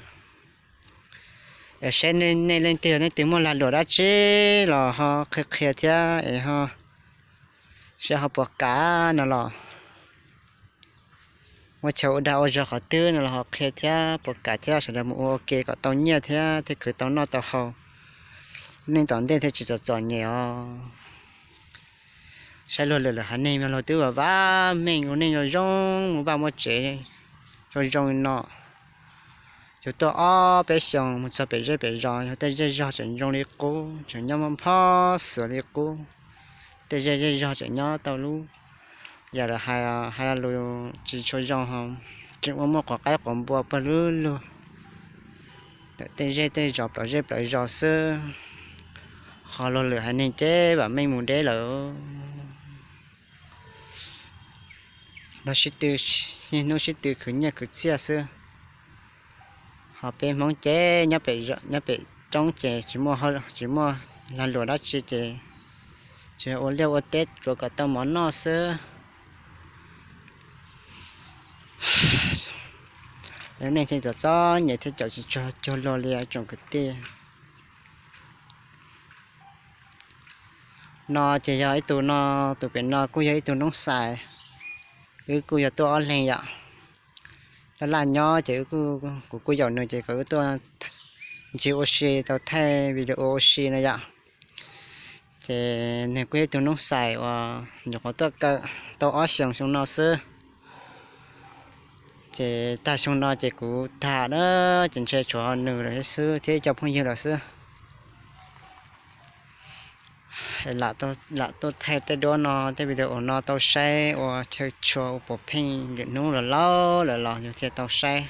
Es seb nej leej twg, nej twg muaj lag luam dab tsi los ho qhia qhia thiab es ho seb ho puas kam no los. Muaj chaw ua dag ua zog qhov twg no los ho qhia thiab puas kam thiab sawv daws mus ua ua ke kom tau nyiaj thiab thiaj khwv tau noj tau haus, lub neej tom ntej thiaj tsis txom txom nyem os. Saib luag lwm lwm haiv neeg mas luag twb vam vam meej ua neej zoo zoo, muaj vaj muaj tsev zoo zoo li no. Yus tuaj ob peb xyoos mus txog pem zej pem zos yog tej zej zog tseem zoo li qub, tseem nyob muaj nphob xuav li qub. Tej zej zej zog tseem nyob tau lub, yam lawv hais, hais lo lus tsis tshua zoo ho tseem ua muaj quav qaib quav npua pawg lug lug ntawm tej zej tej zos plaws zej plaws zos xwb. Ho luag lwm haiv neeg ces vam meej mus deb lawm. Luag sib tw, niaj hnub sib tw khwv nyiaj khwv txiaj xwb. Ho peb Hmoob ces nyob pem roob ces tsis muaj, tsis muaj lag luam dab tsi ces tsuas yog ua liaj ua teb tsuav kom tau mov noj xwb. Lub neej thiaj txom txom nyem thiab caum tsis txog cuag luag li tsoom kwv tij. No ces yog ib tug no, tus pem no kuj yog ib tug noob xais, wb kuj yog tuaj ob leeg yom. Tab laj nyob ces kuv kuj yaum nws ces kom wb tuaj ntsib ua si tau thaij video ua si na yom. Ces nws kuj yog ib tug noob xais uas nyuam qhuav tuaj kawm tau ob xyoos xyoo no xwb. Ces tag xyoo no ces kuv tham na, ces ntshe tshuav nws lawm xwb thiab ib co phooj ywg lawm xwb. Lam tuaj thaij tej duab no, tej video no tau saib ua chaw tshua ua puav pheej lwm hnub los laus lawm los yus thiaj tau saib.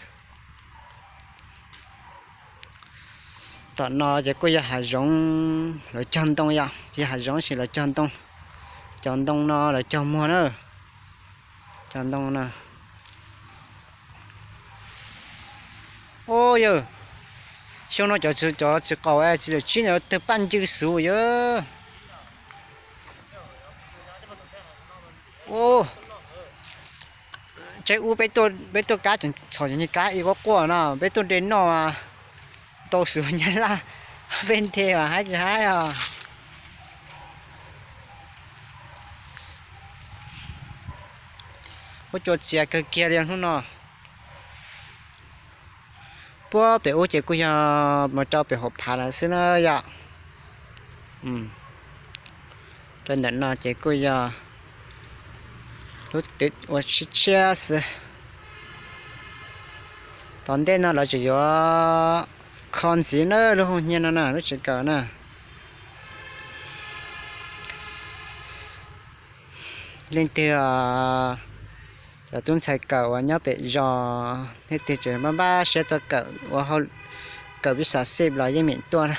Tom no ces kuj yog hav zoov lawv cog ntoo yom, tsis yog hav zoov sis lawv cog ntoo. Cov ntoo no lawv cog muag na. Cov ntoo no. Ub yawg, xyoo no cov txiv qaum txiv lawm tsib no tawg paj ncw xuv yawg. Ub, tsaib ub peb tuaj kab txhom cov nyuag kab ib quaj quaj no peb tuaj de noj mas tau xuv nyab laj, peb nthe mas haib tsis haib os. Ub, cua txias kawg kiag li hnub no. Puag pem ub ces kuj yog mus rau pem hauv phav lawm xwb na yom. Rau ntawm no ces kuj yog lub twm ua tshiab tshiab xwb. Tom ntej no lawv tseem yuav kho ntxiv na, lub hoos nyiaj no na, lub tsev kawm na. Leej twg cov tub ntxhais kawm uas nyob pem zos, leej twg tseem npaj npaj siab tuaj kawm ua hauj, kawm pib xav xij los yeej meem tuaj na.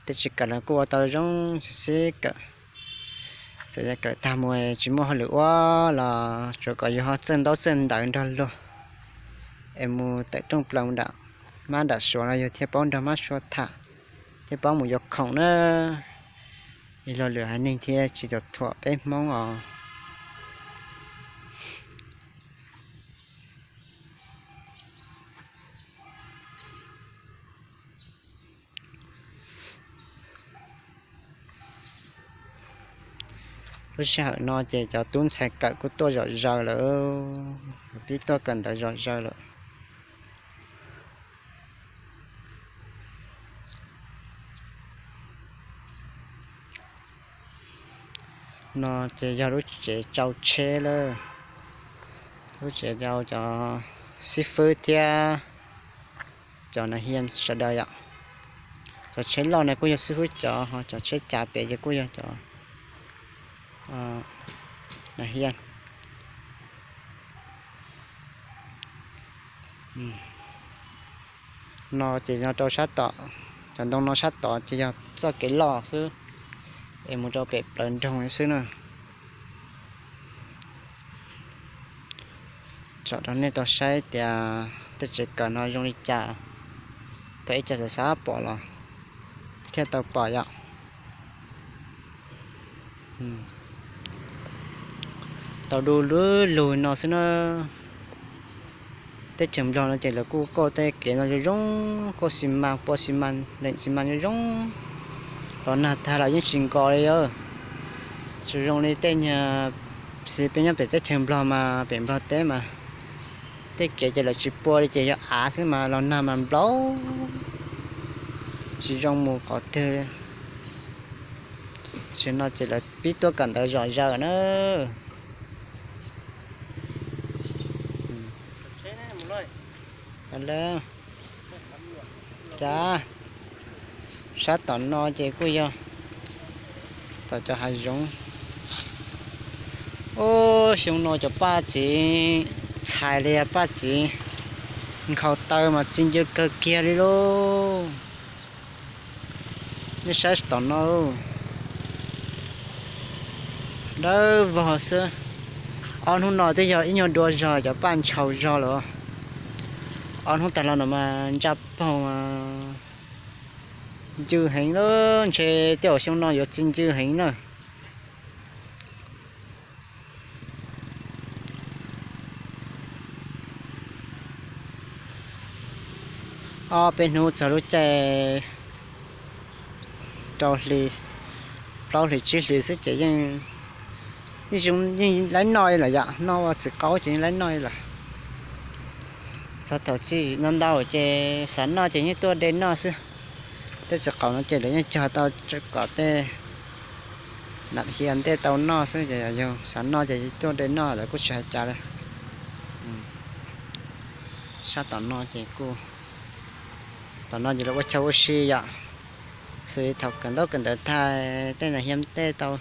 Tej tsev kawm los kuj ua tau zoo xib kawm. Txawm yog kawm tag mus tsis muaj hauj lwm ua los tsuas kom yus ho txawj ntaub txawj ntawv nrog luag es mus tawm rooj plaws nram mab nram suav no yus thiaj paub nrog mab suav tham, thiaj paub mus yuav khoom na. Ib lo lwm haiv neeg thiab tsis tau thuam peb Hmoob os. Lub sij hawm no ces cov tub ntxhais kawm kuj tuaj zom zaws lawm, pib tuaj kawm ntawv zom zaws lawm. No ces yog lub tsev tsau tsheb lawm, lub tsev rau cov xib fwb thiab cov nas hias sawv daws yom. Cov tsheb loj no kuj yog xib fwb cov, ho cov tsheb cav pem ces kuj yog cov nas hias. No ces no rau sab tom, cov ntoo no sab tod ces yog txoj kev loj xwb es mus rau pem plawv nroog xwb na. Tsom rau nej tau saib tias tej tsev kawm no zoo li cas, kom ib co xav xav pom los thiaj tau pom yom. Tau du lug lug no xwb na. Teb chaws Nplog no ces lawv kuj kauj tej kev no zoo zoo, kauj xi mas, pua xi mas, leem xi mas zoo zoo. Los nag tag los yeej tsis nkos li os. Tsis zoo li tej nyuag, xws peb nyob pem teb chaws Nplog mas, pem Nplog teb mas tej kev ces lawv tsis pua li ces yog av xwb mas los nag mas nplaum, tsis zoo mus qhov twg. Tam sim no ces lawv pib tuaj kawm ntawv zom zaws na. Cas sab tom no ces kuj yog tom cov hav zoov. Ub, xyoo no cov paj txiv txhais li paj txiv nkhaus taw mas txi ncw kawg kiag li lauj. Nej saib tom no, dawb vog xwb. Ob hnub no twb yog ib nyuag dua zog cov paj ntshaus zog lawm. Ob hnub tag los no mas ntsa paug mas ncw heev lawm, ntshe tej zaum xyoo no yuav txi ncw heev na. Ob peb hnub txog lub caij rau hli, plaub hlis tsib hlis xwb ces yeej, yeej laib noj li lawm yom, noj ua txiv qaub ces yeej laib noj li lawm. Txog thaum txi ntau ntau ces xav noj ces yeej tuaj de noj xwb. Tej txiv qaub no ces lawv yeej cog tau kom tej nam hias ntej tau noj xwb, ces yog xav noj ces tuaj de noj lawv kuj tsis hais cas li. Sab tom no ces kuj, tom no ces lawv ua chaw ua si yom. Xws li thaum kawm ntaub kawm ntawv tag, tej nam hias tej tau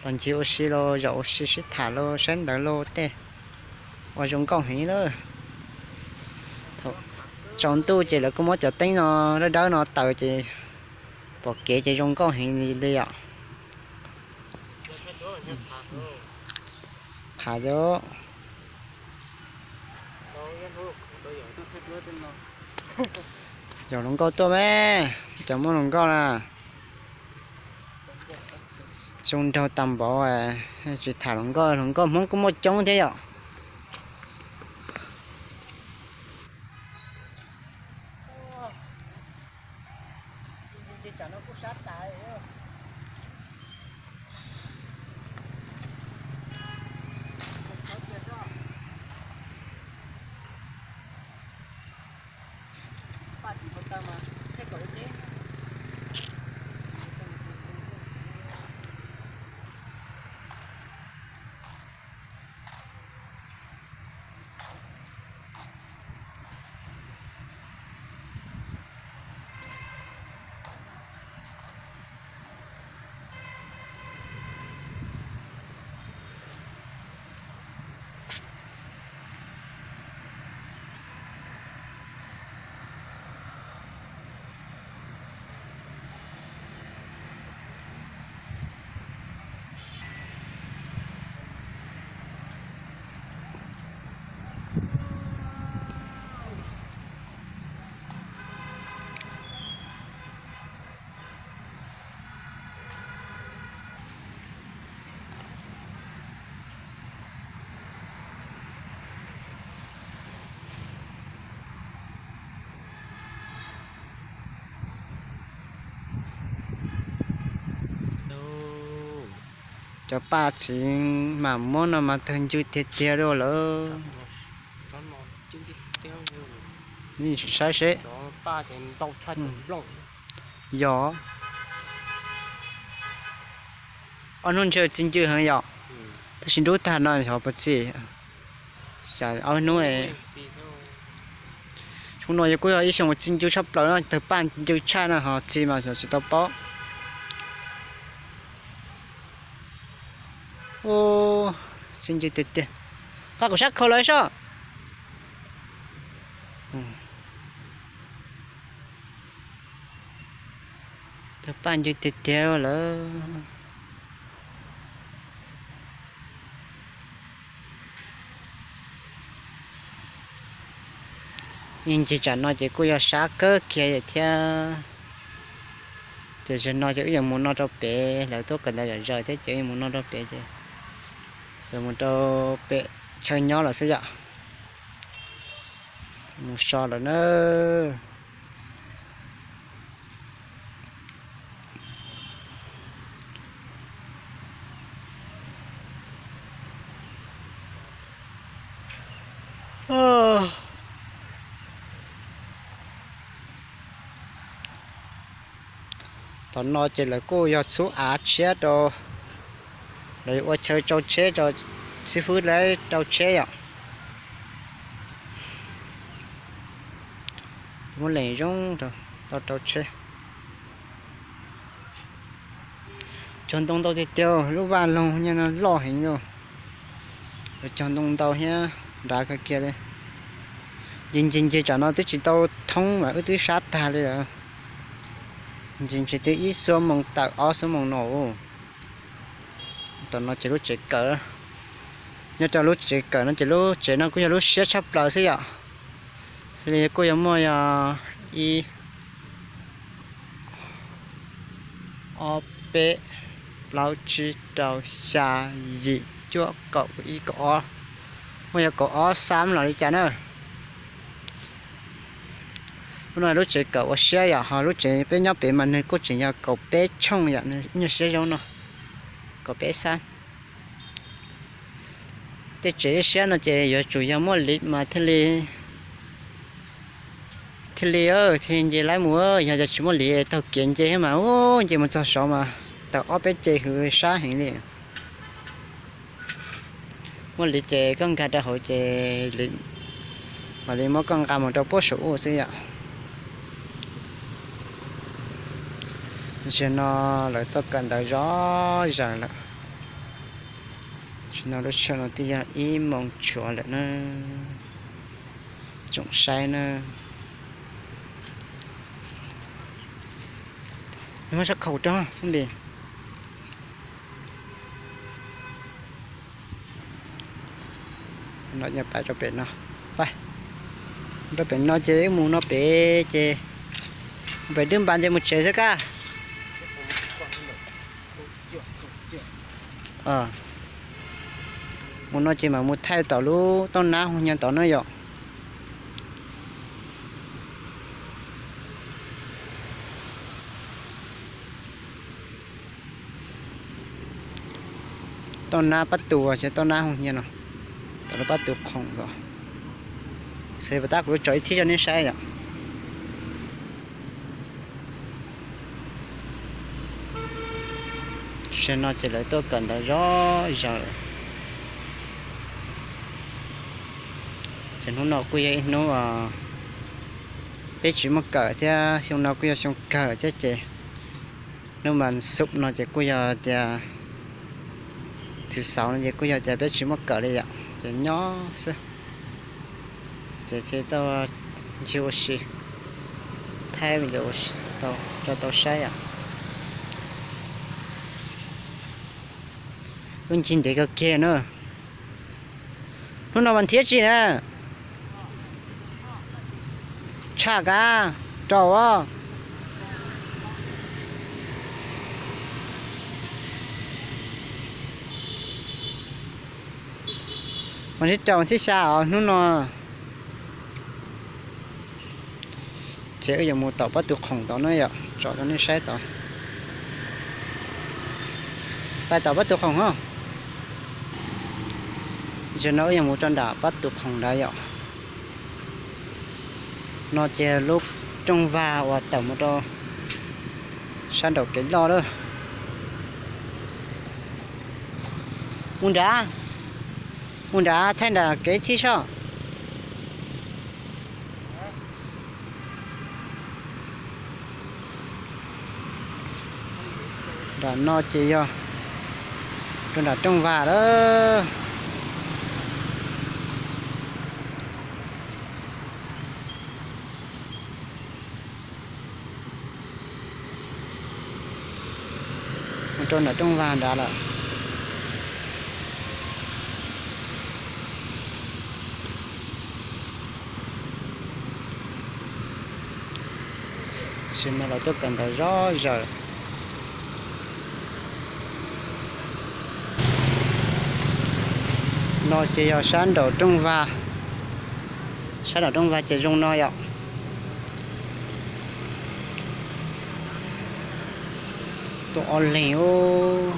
los ncig ua si los zaum ua si sib tham los saib ntawv los tej ua zoo nkauj heev lawm. Thaum tsaus ntuj ces lawv kuj muab cov teeb no dawb dawb no taws ces pom kev ces zoo nkauj heev li yom. Qhav yom. Yog hluas nkauj tuaj me, cov muaj hluas nkauj na. Zoo nraug tag npaum, tsis tham hluas nkauj, hluas nkauj Hmoob kuj muaj coob thiab yom. Paj tsis npau taws mas thiaj kom ib teb. Cov paj txiv mam muab no mas tawg ncw tiag tiag li lawm. Saib seb. Yog. Ob hnub ntshe txi ncw heev yom. Tab sis nrub tag no xyov puas txi. Ob hnub. Xyoo no yog kuj yog ib xyoo uas txi ncw tshaj plaws no, tawg paj ncw tshaj no ho txi mas xyov tsis tau paub. Txi ncw tiag tiag. Qab kuv sab khau lawm sob. Tawg paj ncw tiag tiag lawm. Ib ncig tsam no ces kuj yog sab kawg kiag thiab. Ces zaum no ces wb yuav mus no rau pem, lawv tuaj kawm ntawv zom zaws thiab ces wb yuav mus no rau pem ces, ces mus rau pem chaw nyob lawm xwb yom. Mus so lawm na. Tom no ces lawv kuj yog txhub av tshiab rau, lawv ua chaw tsau tsheb rau, xib fwb lawv rau tsheb yom. Muab lees zoo tau rau tsheb. Cog ntoo ntau tiag tiag, lub vaj loog nyob no loj heev li. Cog ntoo ntau thiab nrad kawg kiag li. Ncig ncig ncig tsam no twb tsis tau thoob mas wb twb sab tag li lawm. Ncig ntsis twb ib xuab moos tawm ob xuab moos no. Tom no ces lub tsev kawm, nyob rau lub tsev kawm no ces lub tsev no kuj yog lub siab tshaj plaws xwb yom. Xws li kuj yog muaj yog ib, ob, peb, plaub, tsib, rau, xya, yim, cuaj, kaum, ib, kaum ob, muaj yog kaum ob xab los li cas na. Lub no lub tsev kawm ua siab yom, ho lub tsev peb nyob pem mas nws kuj tseem yog kaum peb tshooj yom, nws ib nyuag siab zoo no, kaum peb xab. Tej tsev siab no ces yuav tsum yog muaj liv mas thiaj li, thiaj li, thiaj nce laib mus, yog tias tsis muaj liv taug kev nce mas, nce mus txog saud mas tawm ob peb ce hwv sab heev li. Muaj liv ces koj nkag rau hauv ces mam li muab koj nqa mus rau puag saum ub xwb yom. Tam sim no lawv tuaj kawm ntawv zov zaws lawm. Tam sim no lub sij hawm no twb yog ib moos tshuav lawm na. Tsoom saib na. Muab sab khau rau npis. Nyob pais rau pem no, pais rau pem no ces wb mus no pem ces, pem dwb npas ces mus tsev xwb kab. Mus no ces mam mus thaij tom lub toj nab hu nyiaj tod na yom. Toj nab pab tu, toj nab hu nyiaj no, tom lub pab tu khoom los, xwb pas tab kuv tso ib thib rau nej saib yom. Tam sim no ces lawv tuaj kawm ntawv zov zaws lawm. Ces hnub no kuj yog ib hnub peb tsis muaj kawm thiab, xyoo no kuj yog xyoo kawg thiab ces hnub mas xub no ces kuj yog tias thứ sáu no ces kuj yog tias peb tsis muaj kawm li yom, ces nyob xwb. Ces thiaj tau ncig ua si, thaij video rau tau saib yom. Wb ncig ntev kawg kiag na. Hnub no mas thiab tsis na. Tshaj kab, rau os. Mas thiab rau thiab xya os hnub no. Ces wb yuav mus tom pab tu khoom tod na yom, tso rau nej saib tod. Pais tom Pab Tus Khoom os. Zaum no wb yuav mus rau nram Pab Tus Khoom ntawd yom. No ces lub rooj vag uas tawm mus rau sab nraum kev loj lawm. Mus nrad, mus nrad thaij nram kev thib soj. Nram no ces yog rau nram rooj vag lawm. Mus rau nram rooj vag nrad lawm. Sim no los tuaj kawm ntawv zov zawm. No ces yog sab nraum rooj vag. Sab nraum rooj vag ces zoo no yom. Tuaj ob leeg ub.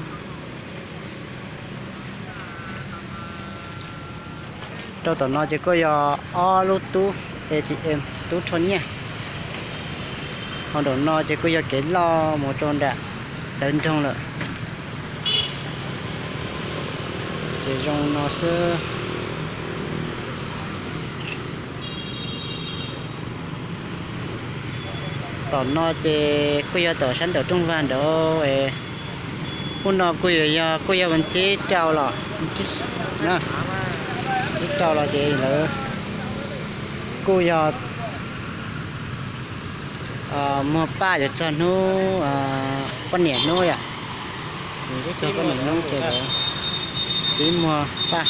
Rau tom no ces kuj yog ob lub tub A T M, tub rho nyiaj. Ho nraum no ces kuj yog kev loj mus rau nram lawv nroog lawm. Ces zoo no xwb. Tom no ces kuj yog tom sab nraum rooj vag nraud. Hnub no kuj yuav yog, kuj yog vas thib rau los, thib rau los ces lawv kuj yog muag paj yuav txog hnub poj niam hnub yom. Txog poj niam hnub ces lawv pib muag paj.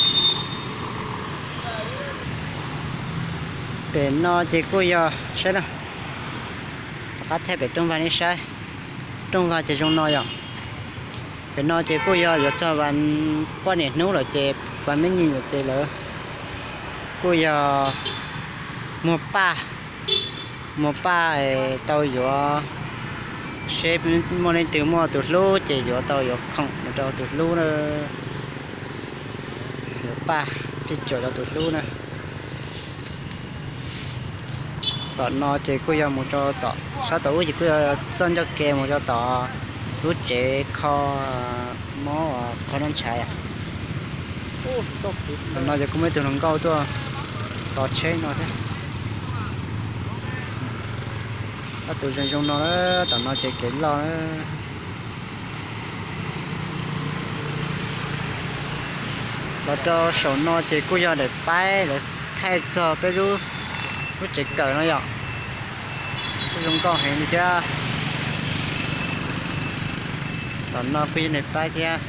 Pem no ces kuj yog, saib na, rov qab thaij pem rooj vag nej saib. Rooj vag ces zoo no yom. Pem no ces kuj yog yuav txog vas poj niam hnub lawm ces vas me nyuam ces lawv kuj yog muag paj, muag paj tau yuav, seb muaj leej twg muaj tus hlub ces yuav tau yuav khoom mus rau tus hlub na. Yuav paj phij cuam rau tus hlub na. Tom no ces kuj yog mus rau tom, sab tom ub ces kuj yog txoj ncauj ke mus rau tom lub tsev kho mob, kho noj ntshav. Tom no ces kuj muaj ib tug hluas nkauj tuaj tos tsheb no thiab. Ob tug zoo zoo no, tom no ces kev loj. Los rau saum no ces kuj yog daim paib lawv thaij txog peb lub, lub tsev kawm no yom. Kuj zoo nkauj heev li thiab. Tom no kuj yog daim paib thiab.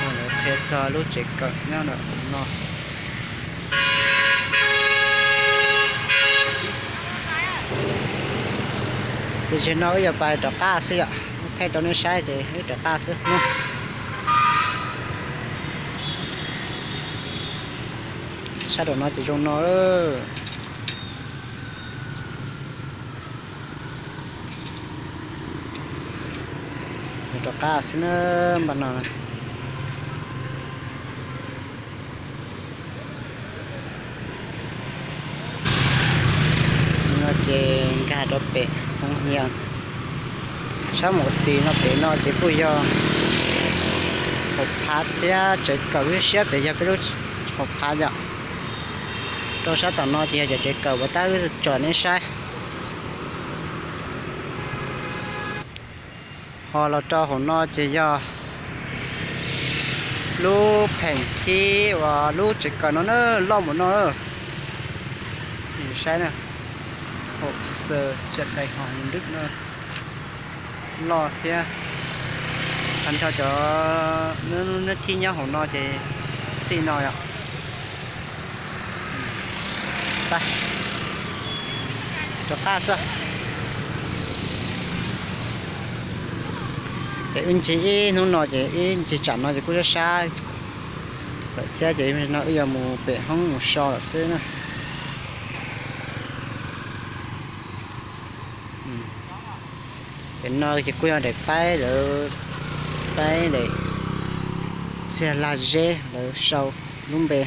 Lawv qhia txog lub tsev kawm nyob ntawm no. Ces zaum no wb yuav pais rov qab xwb yom, thaij rau nej saib ces wb rov qab xwb. Sab nraum no ces zoo no. Rov qab xwb na, npaj no. No ces nkag rau pem hoo hias. Sab mus xis no pem no ces kuj yog hauv phav thiab, tsev kawm lub siab pem yog peb lub hauv phav yom. Rau sab tom no ces yog cov tsev kawm uas tab wb tsom nej saib. Ho los rau hauv no ces yog lub pheem thib uas lub tsev kawm no na, loj npaum no. Saib na, hauv xaws cam dais hos nrwb no loj thiab. Tag nrho cov nab thib nyob hauv no ces xij no yom. Rov qab xwb. Ces wb ncig ib hnub no ces ib ncig tsam no ces kuj sab sab lawm thiab ces no wb yuav mus pem hoob mus so lawm xwb na. Pem no ces kuj yog daim paib lawv, paib daim txiag lag zeb lawv sau lub npe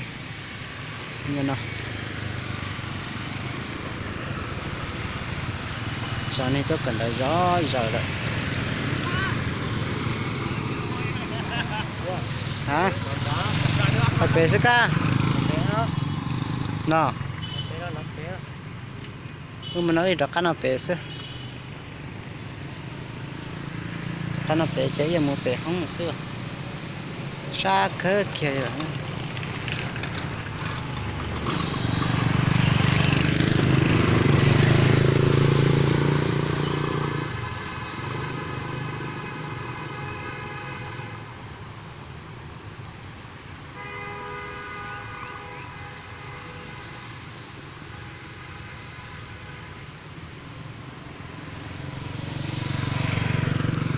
no. Tso nej tuaj kawm ntawv zov zaws lawm. Hais pem xwb kab no. Wb mus no wb rov qab no pem xwb. Rov qab no pem ces wb yuav mus pem hoob xwb. Sab khawb kiag li lawm.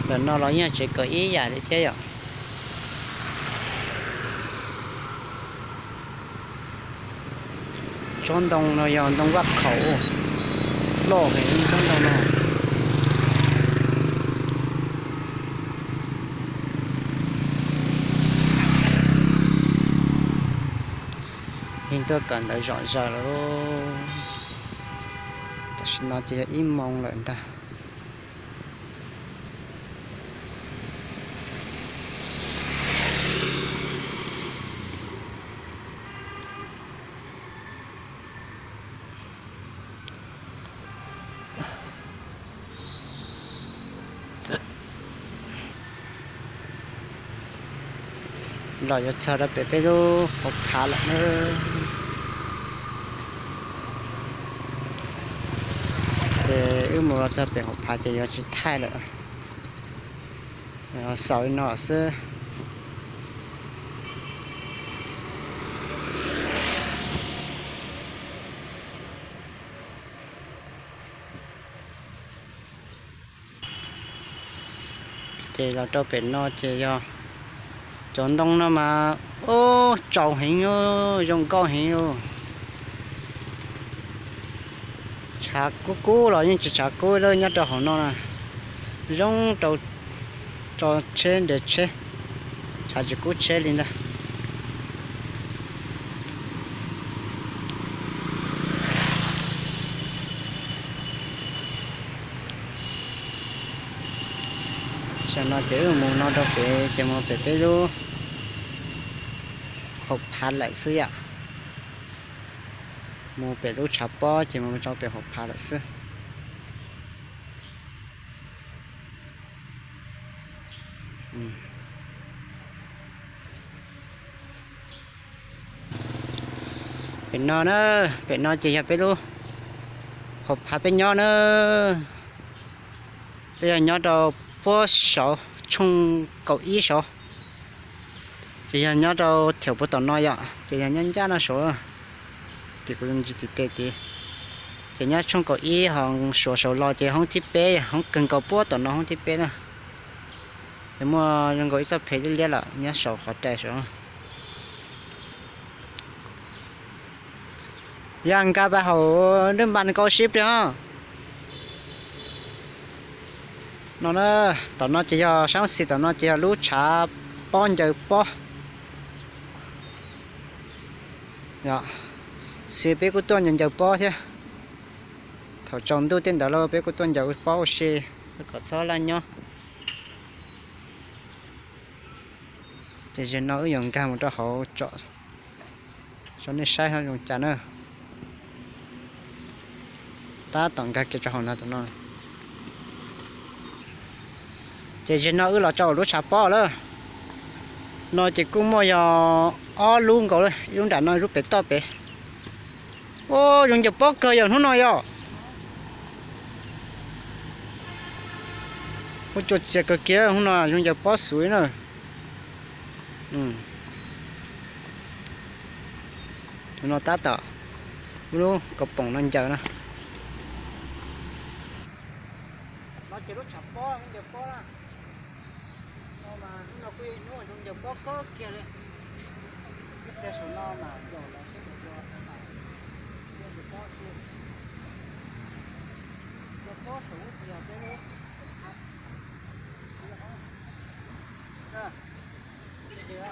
Ntawm no los yeej tsev kawm ib yam li thiab yom. Tsob ntoo no yog ntoo vaj khaum, loj heev tsob ntoo no. Yeej tuaj kawm ntawv zom zaws lawm. Tam sim no ces yog ib moos lawm ntag. Los yuav txog rau pem peb lub hauv phav lawm na. Ces wb mus los txog pem hauv phav ces yuav tsis thaij lawm. Xaus li no xwb. Ces los rau pem no ces yog cov ntoo no mas ub tsaus heev, zoo nkauj heev. Tshav kub kub los yeej tsis tshav kub li nyob rau hauv no na. Zoo rau tso tsheb nres tsheb, tshav tsis kub tsheb li ntag. Tam no ces wb mus no rau pem ces mus pem peb lub hauv phav lawm xwb yom. Mus pem lub tshav pob ces mus rau pem hauv phav lawm xwb. Pem no na, pem no ces yog peb lub hauv phav peb nyob na. Peb yog nyob rau puab saud, tshooj kaum ib saud. Ces yog nyob rau thiaum puag tom no yom, ces yog nyob ncaj no saud, tim kuv ntsis tim tes tid. Ces nyob tshooj kaum ib ho suav saud los ces hoob thib peb, hoob kawg nkaus puag tom no hoob thib peb na. Ces muaj zoo nkaus ib txoj phem liab liab lawm nyob saum qhov rais saud. Yog nkag pais hauv nrwb npas nws kau sib pliag os. No na, tom no ces yog sab xis, tom no ces yog lub tshav pob ncaws pob. Xis peb kuj tuaj ncaws ncaws pob thiab. Thaum tsaus ntuj tej ntawd los peb kuj tuaj ncaws pob ua si kom txhob laj nyob. Ces zaum no wb yuav nkag mus rau hauv tsom, tsom nej saib zoo cas na. Tab tom nkag kiag rau hauv no tom no. Ces zaum no wb los rau lub tshav pob lawm. No ces kuj muaj yog ob lub nkaus lawm, ib lub nram no ib lub pem toj pem. Ua zoo ncaws pob kawg yog hnub no yog. Ua cua txias kawg kiag hnub no zoo ncaws pob xuv na. No tab tom lub kaus poom no ncaws na. No ces lub tshav pob ncaws pob na. No mas hnub no kuj yog hnub zoo ncaws pob kawg kiag li. Ib pliag saum no mas ncaws lawv seb ncaws pob, ncaws pob saum ub ces yog peb lub hauv phav. Ces, ces, ces,